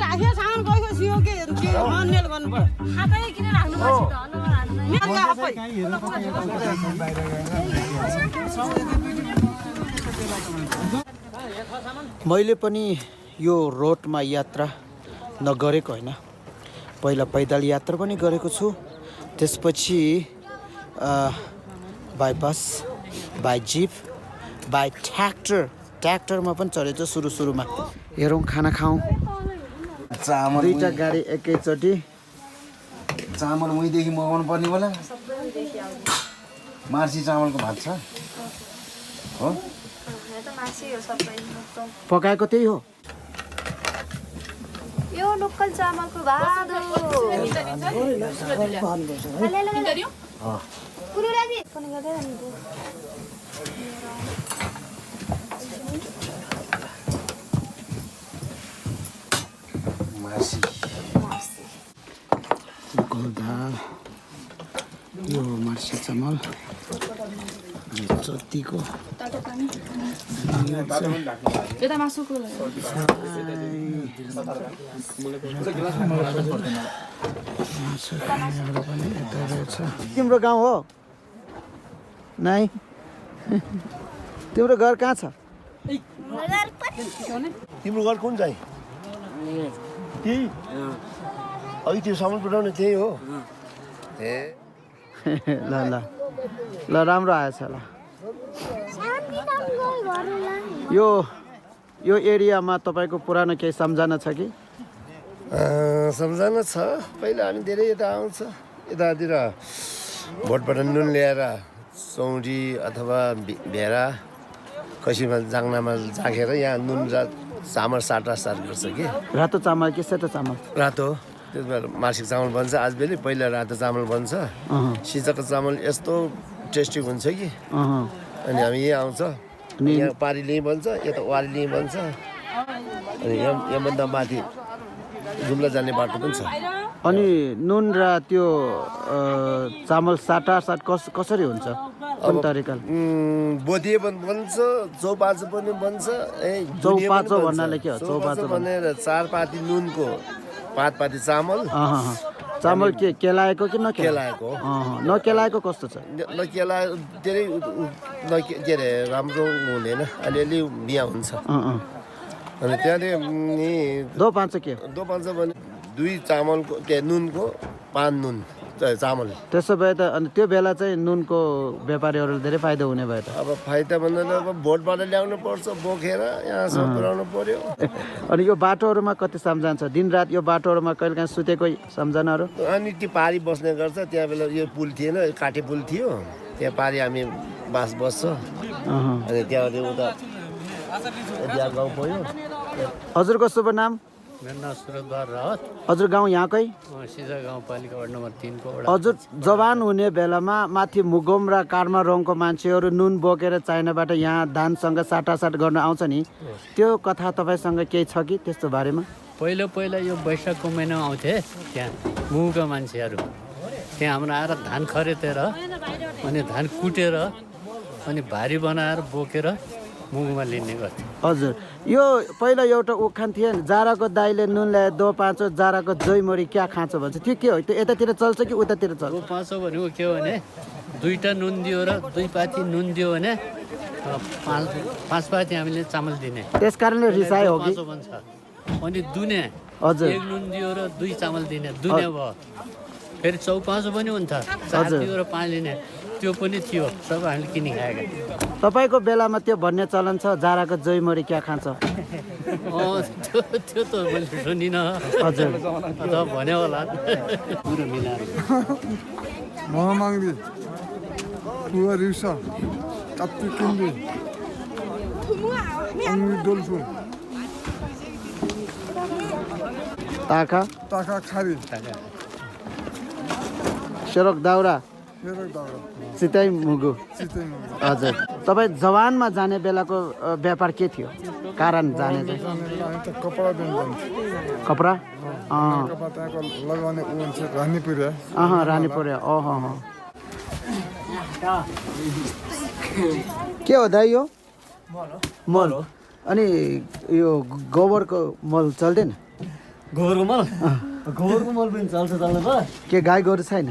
राख्यो सामान गएको थियो के मेल गर्नु पर्यो खातै किन राख्नु पर्छ त मैले पनि यो रोडमा यात्रा नगरेको होइन पहिला पैदल यात्रा पनि गरेको छु त्यसपछि बाइपास बाई जिप बाई ट्र्याक्टरमा पनि चढेको छु सुरुमा हेरौँ खाना खाऊँ चामल दुईटा गाडी एकैचोटि चामल उहीँदेखि मगाउनु पर्ने होला मार्सी चामलको भात छ हो पकाएको त्यही हो यो लोकल चामलको भात हो लोकल दाल यो मार्सी चामल जतिको तिम्रो गाउँ हो नाइ तिम्रो घर कहाँ छ तिम्रो घर कुन चाहिँ त्यही अघि त्यो सामान पुऱ्याउने त्यही हो ए ल ल ल राम्रो आएछ ल यो एरियामा तपाईँको पुरानो केही सम्झना छ कि सम्झना छ पहिला हामी धेरै यता आउँछ यतातिर भोटबाट नुन ल्याएर चौरी अथवा भेरा कसैमा जाङ्नामा झाँकेर यहाँ नुन चामल साट गर्छ कि रातो चामल कि सेतो चामल रातो त्यसमा मासिक चामल बन्छ आजबेली पहिला रातो चामल बन्छ सिजाको चामल यस्तो टेस्टी हुन्छ कि अनि हामी यहाँ आउँछ यहाँ पारीले बन्छ यता वारीले बन्छ अनि यहाँभन्दा माथि जुम्ला जाने बाटो पनि छ अनि नुन र त्यो चामल साटासाट कसरी हुन्छ कुन तरिकाले बोधिए पनि बन्छ चौपाचो पनि बन्छ चौपाचो भन्नाले के हो चौपाचो भनेर 4 पाती नुनको 5 पाती चामल चामल के केलाएको कि नकेलाएको नकेलाएको कस्तो छ नकेला धेरै के अरे राम्रो हुँदैन अलिअलि बिहा हुन्छ अनि त्यहाँदेखि दो पाँच के दोपान्छ भने 2 चामलको के नुनको 5 नुन चामल त्यसो भए त अनि त्यो बेला चाहिँ नुनको व्यापारीहरूले धेरै फाइदा हुने भयो त अब फाइदा भन्दा अब भोटबाट ल्याउनु पर्छ बोकेर यहाँसम्म पुऱ्याउनु पर्यो अनि यो बाटोहरूमा कति सम्झना छ दिनरात यो बाटोहरूमा कहिलेकाहीँ सुतेको सम्झनाहरू अनि त्यो पारी बस्ने गर्छ त्यहाँ बेला यो पुल थिएन काठे पुल थियो त्यहाँ पारी हामी बास बस्छ अनि त्यहाँबाट उता गाउँ पऱ्यो हजुरको शुभ नाम मेरो नाम सुरजबहादुर रावत हजुर गाउँ यहाँकै सिजा गाउँपालिका वार्ड नम्बर 3 को हजुर जवान हुने बेलामा माथि मुगोम र कारमा रङको मान्छेहरू नुन बोकेर चाइनाबाट यहाँ धानसँग साटासाट गर्न आउँछ नि त्यो कथा तपाईँसँग केही छ कि त्यस्तो बारेमा पहिला यो वैशाखको महिनामा आउँथे त्यहाँ मुगका मान्छेहरू त्यहाँ हाम्रो आएर धान खरेतेर अनि धान कुटेर अनि भारी बनाएर बोकेर मुगमा लिने गर्थे हजुर यो पहिला एउटा उखान थियो नि जाराको दाइले नुन ल्याए दो पाँचो जाराको जैमरी क्या खाँचो भन्छ त्यो के हो त्यो यतातिर चल्छ कि उतातिर चल्छ दो पाँचो भनेको के हो भने 2टा नुन दियो र 2 पाती नुन दियो भने 5 पाती हामीले चामल दिने त्यस कारणले रिसाइ हो कि भन्छ अनि दुने हजुर 1 नुन दियो र 2 चामल दिने दुने भयो फेरि 4-5 पनि हुन्छ 4 दियो र 5 लिने त्यो पनि थियो सब हामीले किनि खाएका तपाईको बेलामा त्यो भन्ने चलन छ जाराको जैमरी क्या खान्छ त्यो त मैले सुनिन हजुर अथवा भन्यो होला पुरो मिलाएर महामाङ्दी पुवा रिउसा कत्ति किन्दी अङ्गी डोल्फु ताका खारी सेरक दाउरा सिताइ मुगु हजुर तपाईँ जवानमा जाने बेलाको व्यापार के थियो कारण जाने चाहिँ कपडा कपडा लगाउने रानीपुरे रानीपुरे के हो दाइ यो मल अनि यो गोबरको मल चल्दैन गोबरको मल पनि चल्छ चल्नु भयो के गाई गोरु छैन